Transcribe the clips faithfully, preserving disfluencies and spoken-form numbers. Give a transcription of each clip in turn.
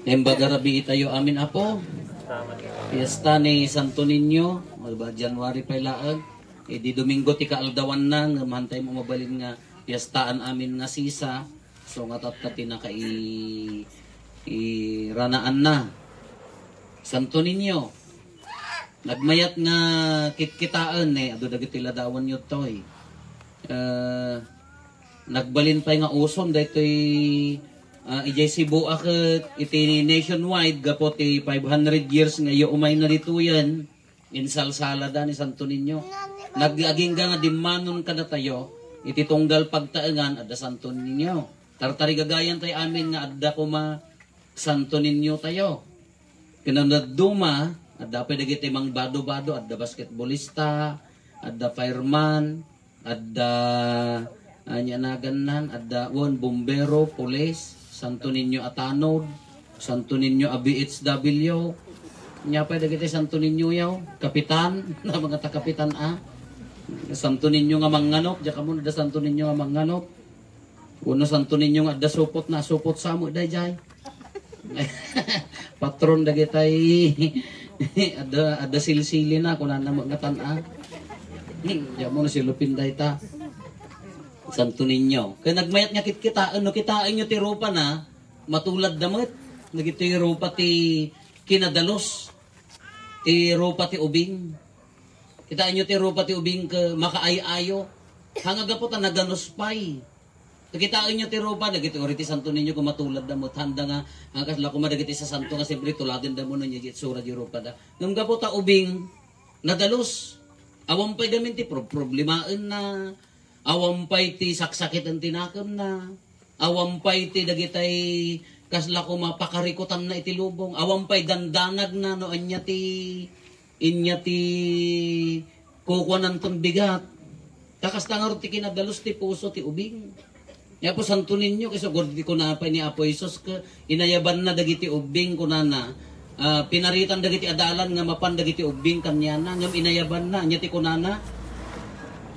Imbag a rabii tayo amin, Apo. Fiesta ni Santo Niño, malba January pay laeng. Idi Domingo ti kaaldawanna, ngem hantay mo mabalin nga fiestaan amin nga sisa. So, nga tatta ti nakai-, iranaanna. Santo Niño, nagmayat nga kitkitaen, eh, adu dagiti ladawanyo toy. Eh, nagbalin pay nga uson daytoy, ah, idiay Cebu a ket iti nationwide gapu ti five hundred years nga iya umayna ditoyen, insalsalada ni Santo Niño. Nag-, agingga nga dimmanon kadatayo iti tunggal pagtaengan, adda Santo Niño. Tartarigagayan tay amin nga adda koma Santo Niño tayo. Kinadadduma, adda pay dagiti mangbado-bado, adda basketballista, adda fireman, adda, ania nagannan, adda, wen, bombero, pulis, Santo Niño a tanod, Santo Niño a B H W. Ania pay dagiti Santo Niño yaw, kapitan, na mga ta kapitan, ah. Santo Niño nga manganop, diak ammo no adda Santo Niño nga manganop. Wenno Santo Niño nga adda supotna, supot sa met daydiay. Patron dagitay adda, adda silsilina, kunana met nga tan-a. Hmm, diak ammo no silupin dayta. Santo Niño. Ket nagmayat nga kitkitaen, no kitaenyo ti rupana, matuladda met. Dagitoy rupa ti kinadalus. Ti rupa ti ubing. Kitaenyo ti rupa ti ubing ket makaay-ayo. Haan nga gapu ta naganus pay. Kitaenyo ti rupa, dagiti uri ti Santo Niño ket matuladda met, haan da nga, haan kasla koma dagiti sasanto nga siyempre tuladenda met no ania ti itsura ti rupada. Ngem gapu ta ubing, nadalus. Awan pay gamin ti pro-, problemaenna. Awan pay ti saksakiten ti nakemna. Awan pay ti dagitay kasla koma pakarikutanna iti lubong. Awan pay dandanagna no ania ti, ania ti kukuananton bigat. Ta kasta ngarud ti kinadalus ti puso ti ubing. Ni Apo Santo Niño, isu gurdi kuna pay ni Apo Jesus ket inayabanna dagiti ubbing, kunana, ah, pinaritan dagiti adalan nga mapan dagiti ubbing kaniana, ngem inayabanna, ania ti kunana?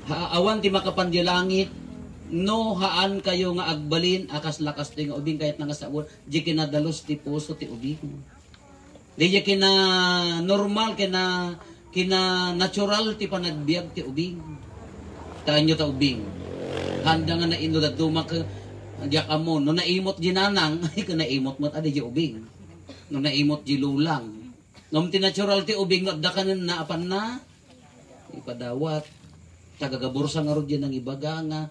Ha, awan ti makapan di langit, no haan kayo nga agbalin a kasla kastoy nga ubbing, kayatna nga sao, di kinadalus ti puso ti ubbing. Diay kina-normal, kina-, kina-natural ti panagbiag ti ubing. Taenyo ta ubing. Handa nga naino dadduma ket diak ammo. No naimot di nanang, ay, ket naimot met a diay ubing. No naimot di lulang. Ngem ti natural ti ubing, no adda kanenna, apanna ipadawat. Tagagabursa ngarud diay nangibaga nga,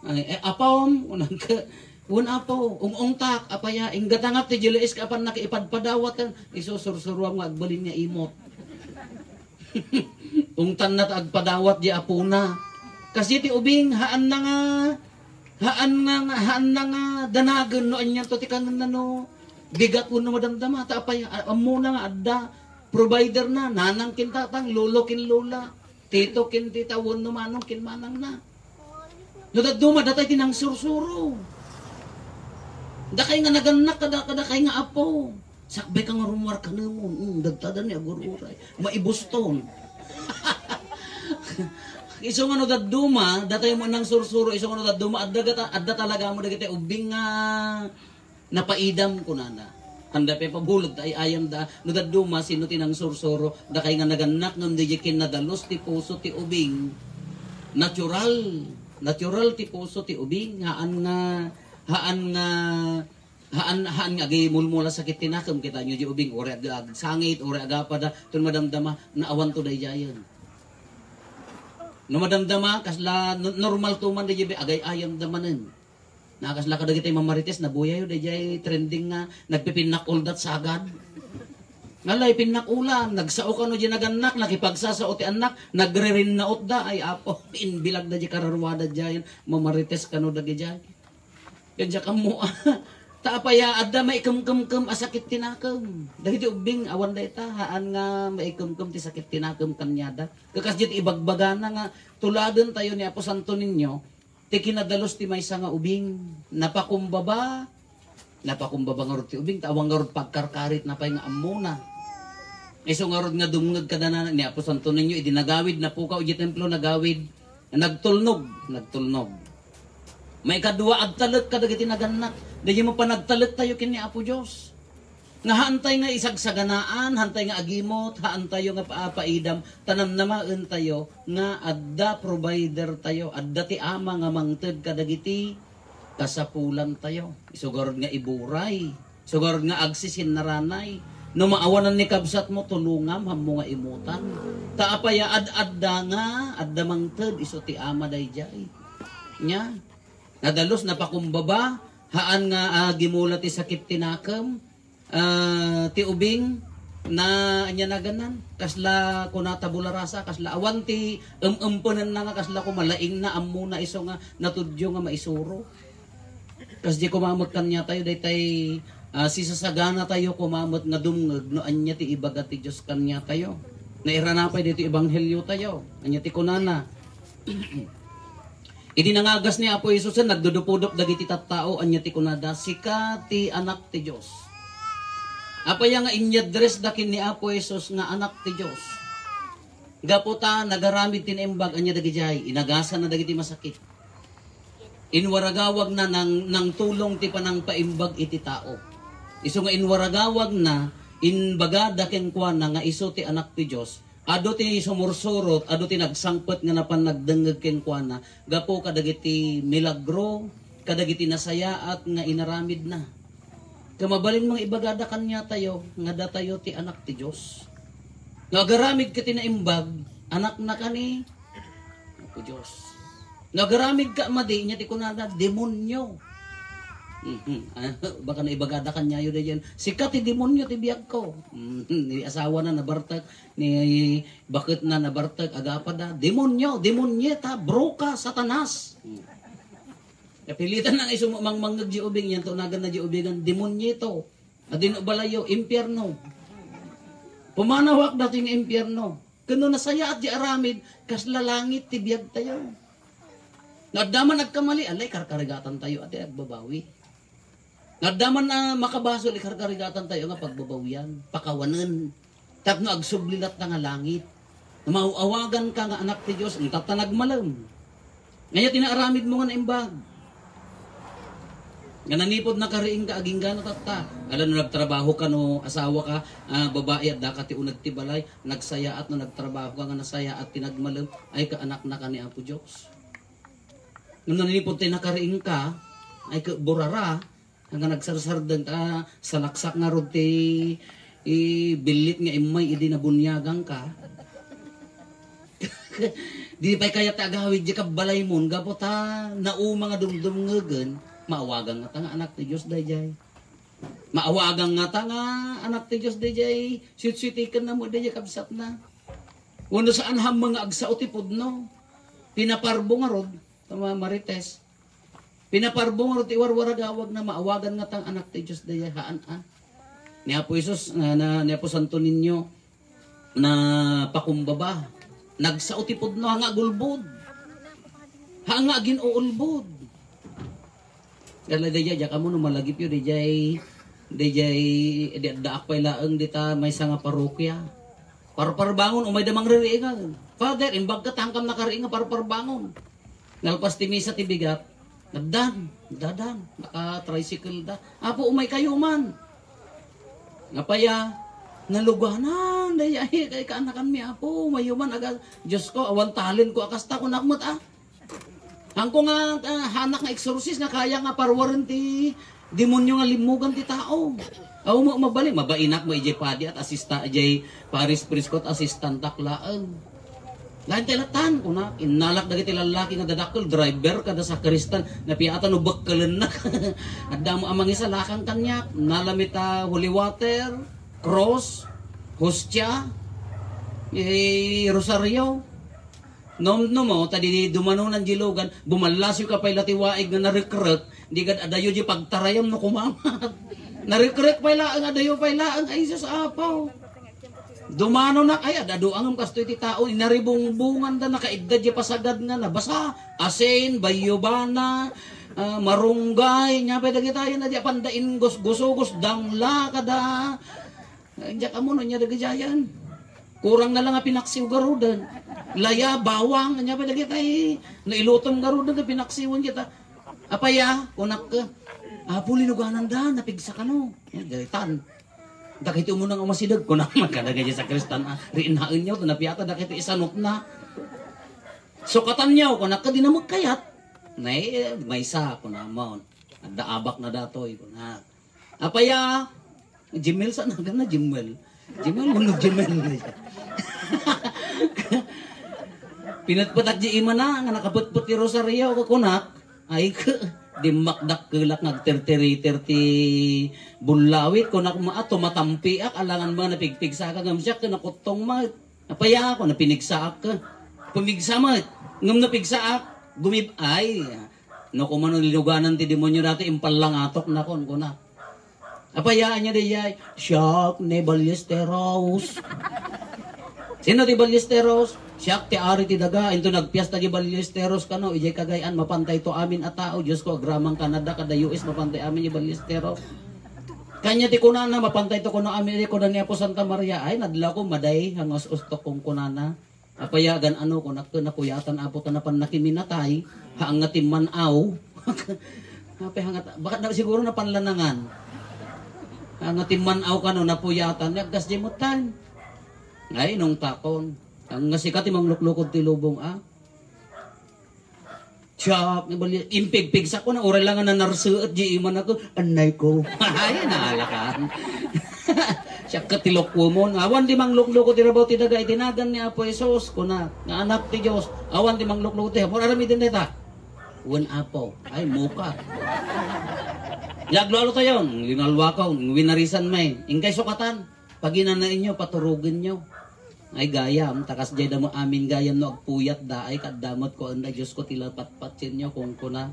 ay, eh, apom, unang ka, un apo, ung-ungtak, apaya, inggatangat ti Julius ka apan nakaipadpadawat, eh, isu sursuruam nga agbalin nga imot. Ungtanna ta agpadawat di apona. Kasi ti ubing, haan na nga, haan nga, nga, haan na nga danagen no anian to ti kanenna no bigat wenno madamdama. Ta apay, a-, ammona nga adda provider na, nanang ken tatang, lolo ken lola. Tito ken tita, wenno manong ken manangna. No dadduma, datay ti nangsursuro. Dakay nga nagannak, kada, kadakay nga apo. Sakbay ka nga rumuar kanemon. Mm, dagtada ni agur-uray. Maibuston. Isu nga no dadduma, datay mo nangsursuro, isu nga no dadduma, adda gata-, adda talaga mo dagiti ubbing nga napaidam, kunana. Kanda pay pabulod ta ay-ayam da, no dadduma, sino ti nangsursuro, dakay nga nagannak, ngem di ken nadalus ti puso ti ubing. Natural. Natural ti puso ti ubing. Haan nga, haan nga, haan, haan nga agimulmula sakit ti nakem, kitaenyo di ubing, uri ag-, agsangit, uri agapada, ton madamdama, naawan to daydiayen. No madamdama, kasla, no-, normal to man, daydiay, agay-ayam da manen. Nakasla kadagiti mamarites, nabuyayo, daydiay trending nga nagpipinnak-uldat sagad. Nalay pinnak-ulan, nagsao kano di nagannak, nakipagsasao ti annak, nagririnnaot da, ay apo, inbilag da di kararuada diay, mamarites kano dagijay. Ken diak ammo, ta apaya, adda maikemkemkem a sakit ti nakem. Dagiti ubbing, awan dayta, haan nga maikemkem ti sakit ti nakem kaniada. Kakas diay ti ibagbagana nga, tuladen tayo ni Apo Santo Niño, ti kinadalus ti maysa nga ubing. Napakumbaba, napakumbaba ngarud ti ubing, ta awan ngarud pagkarkarit na pay nga ammona. Isu ngarud nga dumngeg kadana ni Apo Santo Niño, idi nagawid, napukaw iti templo, nagawid, nagtulnog, nagtulnog. Maikadua, agtalek kadagiti nagannak. Daydi mo panagtalek tayo ken ni Apo Dios. Nga haantay nga isagsaganaan, haantay nga agimot, haantayo nga paapaidam, ta namnamaentayo nga adda provider tayo, adda ti Ama nga mangted kadagiti kasapulantayo. Isu garud nga iburay, isu garud nga agsisinnaranay. No maawanan ni kabsatmo, tulongam, hammo nga imutan. Ta apay a ad-adda nga adda mangted, isu ti Ama daydiay. Nya, nadalus, napakumbaba, haan nga, ah, gimula ti sakit ti nakem, ah, ti ubing, na, ania naganan, kasla kuna tabula rasa, kasla awan ti em-empenenna nga kasla koma laingna, ammona isu nga natudyo nga maisuro. Kasdi koma met kaniatayo, daytay, ah, sisasaganatayo koma met nga dumngeg no ania ti ibaga ti Dios kaniatayo. Nairana pay daytoy ebangheliotayo. Ania ti kunana? Idi nangagas ni Apo Jesus, nagdudupudop dagiti tattao, ania ti kunada? "Sika ti Anak ti Dios." Apay nga inyadresda ken ni Apo Jesus nga Anak ti Dios? Gapu ta nagaramid ti naimbag, ania dagidiay? Inagasanna dagiti masakit. Inwaragawagna nang, nangtulong ti panangpaimbag iti tao. Isu nga inwaragawagna, imbagada kenkuana nga isu ti Anak ti Dios. Adu ti sumursurot, adu ti nagsangpet nga napan nagdengngeg kenkuana gapu kadagiti milagro, kadagiti nasayaat nga inaramidna. Ket mabalin nga ibagada kaniatayo nga datayo ti anak ti Dios. No agaramid ka ti naimbag, anakna ka ni Apo Dios. No agaramid ka madi, nia ti kunada, demonyo. Mhm. Ah, baka naibagada kaniayo daydiay, "Sika ti demonyo ti biagko." Mhm. Ni asawana nabartek, ni baketna nabartek, agapada, "Demonyo, demonyeta, bruka, satanas." Hmm. Napilitan na nga isu mangmangngeg di ubing, yan to nagan na di ubingan, "Demonyito." Adino balayo, impierno. Pumanawak dati nga impierno. Kano nasayaat di aramid, kasla langit ti biag tayo. Nga adda man agkamali, alay, karkarigatan tayo, ati agbabawi. Nga adda man a makabasol, ikarkarigatan tayo nga pagbabawian, pakawanen. Tapno agsubli latta nga langit. Maaw-awagan ka nga anak ti Dios, intatta nagmalem. Ania ti naaramid mo nga naimbag? Nga nanipod nakariing ka, agingga na tatta. Ala no nagtrabaho ka, no asawa ka, ah, babae, adda ka ti uneg ti balay, nagsayaat no nagtrabaho ka nga nasayaat ti nagmalem, ay ka anak na ka ni Apo Dios. Ngem nanipod ti nakariing ka, ay ka burara, nga nagsarsardeng ta salaksak ngarud ti, i, billit nga immay idi nabuniagan ka. Di pay kayat ti agawid di kabbalaymo, gapu ta nauma nga dumdumngegen, maawagan nga ta nga anak ti Dios daydiay. Maawagan nga ta nga anak ti Dios daydiay, sweet-sweetiken na mo daydiay kabsatna. Wenno saan hammo nga agsao ti pudno. Pinaparbong ngarud, tama, Marites. Pinaparbong ngarud ti warwaragawag na maawagan nga tang anak ti Dios daydiay, haan a. Ni Apo Jesus, na, na, ni Apo Santo Niño, napakumbaba. Nagsao ti pudno, ha nga agulbod. Ha nga agin-uulbod. Dala daydiay, diak ammo no malagipyo, daydiay, daydiay, di addaak pay laeng dita maysa nga parokya. Parparbangon, umayda mangririingan. Father, imbag ka, tangkam nakariing nga parparbangon. Nalpas ti misa ti bigat, naddan, dadan, naka-tricycle da. "Apo, umay kayo man." Apay a, naluganan, daydiay, kay kaanakan mi, Apo, umayo man, aga, Diyos ko, awan talent ko, a kasta ko nakmet, ah. Hangko nga, ah, hanak nga exorcist nga kaya nga parwaren ti demonyo nga limmugan ti tao. Aw, ma-, mabali, mabainak mo ijay padi at asista, ijay paris prisko at assistantak laeng. Lain ti latan, kuna, innalak dagiti lallaki nga dadakkel, driver kada sakristan, napiata no bekkelennak. Adda mo a mangisalakan kaniak, nalami ta holy water, cross, hostia, eh, rosario. Nom-, no mo, ta di dumanonan di lugan, bumallasiw ka pay la ti waig nga narekrek, di gad adayo di pagtarayam no kumamat. Narekrek pay laeng, adayo pay laeng, ay, Jesus, Apo. Dumanonak, ay, ad-adu angem kastoy ti tao, inaribungbungan da, nakaidda di pasagad nga nabasa, asin, bayubana, ah, marunggay, nya pay dagitayan, adi apanda inggusgusugos, dangla, kada, Ay, diak ammo no ania dagiti ayan. Kurang na lang nga pinaksiw garuden. Laya, bawang, ania pay dagiti ay, no ilutom garuden nga pinaksiwan kita. Apay a, kunak ka, "Apo, linuganan da, napigsa kano." Eh, daytan. Dagiti umuna nga umasideg, kuna man kadagiti sakristan, a, "Rinaenyo, ta napiata dagiti isanupna." "Sukatanyo," kuna, "Ket dina met kayat." "Nay, maysa," kuna, "amon. Adda abakna datoy," kuna. "Apaya?" "Jimel sa naganna, Jimel. Jimel, wenno Jimel na siya." Pinetpetak di imana nga nakapetpet ti rosario, kunak. Ay, ke, dimmakdakkelak nga agterteriter ti bullawit, kunak, "Maa, tumatampiak, alangan mga napigpigsaka ngem siak, ke nakuttong met." "Apaya?" kuna, "Pinigsaak, ke." "Pumigsa met." "Ngem napigsaak, gumib-, ay, no kumano linuganan ti demonyo dati, impallangatok nakon," kuna. "Apaya ania dayay?" "Siak ni Ballesteros." "Sino ti Ballesteros?" "Siak ti ari ti daga. Inton nagpiesta di Ballesteros kano, idiay Cagayan, mapantay to amin a tao. Diyos ko, agraman Canada, kada U S, mapantay amin di Ballesteros." Kanya ti kunana, "Mapantay to kuno amin," kuna ni Apo Santa Maria. Ay, nadlaw ko, maday, hangus ustok kong kunana. "Apaya, gan-ano," kunak, "napuyatan, Apo, ta napan nakiminatay, haan nga timman-aw." Apay, haan nga ta-, baka na, siguro napanlanangan. "Haan nga timman-aw kano, napuyatan." Ni agkas di mutan. Ay, nung takon. Haan nga sika ti mangluklukod ti lubong, a? Siak ni Bali-, impigpigsak ko na, uray lang nga nanarseet di iman ako. "Anay ko." Ay, naalakan. Siak ket ti luklukon. Awan ti mangluklukod ti rabaw ti daga iti nagan ni Apo Jesus, kuna, nga Anak ti Dios. Awan ti mangluklukod ti, "Apo, aramiden dayta." "Wen, Apo." Ay, muka. Laglualo tayo, linalwakaw, winarisan may. Ingkay sukatan. Paginanaenyo, paturogenyo. Ay, gayam, ta kasdiay damo amin gayam no agpuyatda, ay, kadda met ko, "Anda, Dios ko, ti lapatpatsienyo," kunkuna.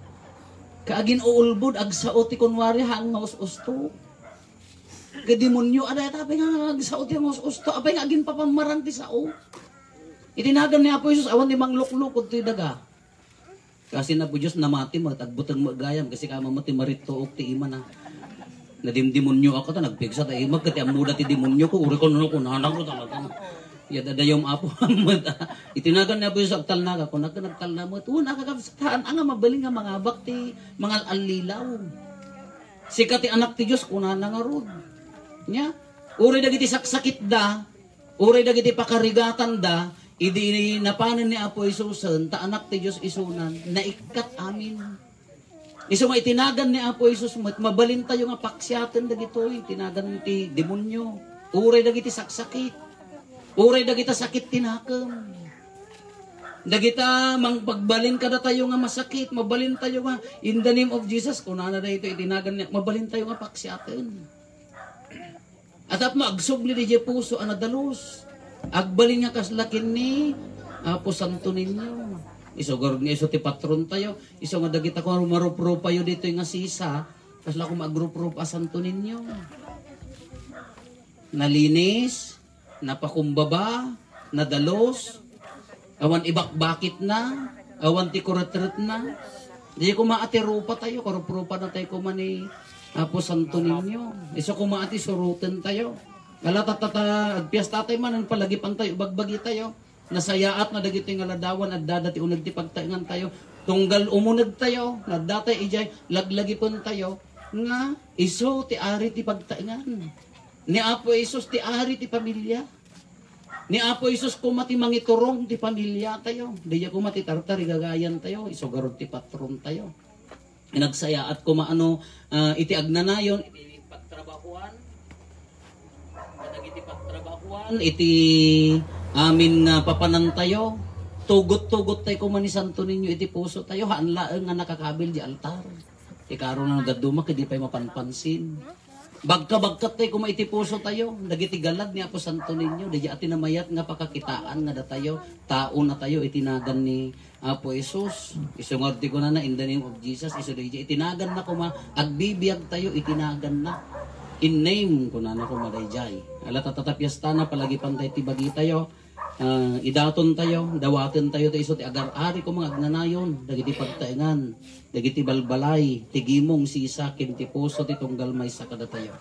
Kaagin-uulbod, agsao ti kunwari, haan nga us-usto. Kadimonyo, ada, apay nga agsao ti nga us-usto, apay nga agin papammarang ti sao. Iti nagan ni Apo Jesus, awan ti mangluklukod ti daga. Kasi na po Diyos namati mo, tagbuteng mo gayam, kasi kama mo ti marittuok ti ima na. Nadimdimonyo ako ta, nagpigsa ta ima, kati ammo da ti demonyo ko, uri ko no kunana ko talaga. Ya dadayom Apo, ammo ta. Itinagan ni Apo Diyos, agtalnaga, kung nagka nagtalna mo, ito, nakakabsatan, ang mabaling nga mangabak ti mangal-allilaw. Sika ti anak ti Diyos, kunana nga rod. Nya, uri dagiti saksakit da, Uray dagiti pakarigatanda, idi napanen ni Apo Jesusen, ta Anak ti Dios isunan, naikkat amin. Isu nga itinagan ni Apo Jesus met, mabalintayo nga paksiaten dagitoy itinagan ti demonyo. Uray dagiti saksakit. Uray dagita sakit ti nakem. Dagita mangpagbalin kadatayo nga masakit, mabalintayo nga, "In the name of Jesus," kunana daytoy itinagan ni, mabalintayo nga paksiaten. Tapno agsubli diay puso a nadalus. Agbalin nga kasla ken ni Apo Santo Niño. Isu garud nga isu ti patron tayo. Isu nga dagita ko maruprupayo ditoy nga sisa. Kasla ko magruprup a Santo Niño. Nalinis, napakumbaba, nadalus, awan ibakbakitna, awan ti kuretretna. Di koma a ti rupa tayo, karuprupa na tayo koma ni Apo Santo Niño. Isu koma a ti suruten tayo. Ala, ta, ta, ta, agpiesta tayo man, ang palagipan tayo, bagbagi tayo. Nasayaat na dagiti nga ladawan, adda da ti uneg ti pagtaengan tayo. Tunggal umuneg tayo, nadda tayo idiay, laglagipen tayo, nga isu ti ari ti pagtaengan. Ni Apo Jesus ti ari ti pamilya. Ni Apo Jesus koma ti mangiturong ti pamilya tayo. Daydiay koma ti tartarigagayan tayo, isu garud ti patron tayo. Nagsayaat koma ano, ah, iti agnanayon, iti pagtrabahuan, kadagiti pagtrabahuan, iti amin nga papanan tayo. Tugot-tugot tayo koma ni Santo Niño iti puso tayo, haan laeng nga nakakabil di altar. Ti karo na no dadduma, ket di pay mapanpansin. Bagka-bagkat tayo koma iti puso tayo, dagiti galad ni Apo Santo Niño, daydiay a ti namayat nga pakakitaan nga datayo, tao na tayo, iti nagan ni Apo Jesus. Isu nga ti kunana, "In the name of Jesus," isu daydiay, iti nagan na koma, agbibiag tayo, iti nagan na. "In name," kunana koma daydiay. Ala, ta, ta, ta, piesta na, palagipan tayo ti bagi tayo. Ah, idaton tayo, dawaten tayo, ta isu ti agar-ari ko mga agnanayon, dagiti pagtaengan, dagiti balbalay, ti gimong sisa, ken ti puso, ti tunggal maysa kadatayo.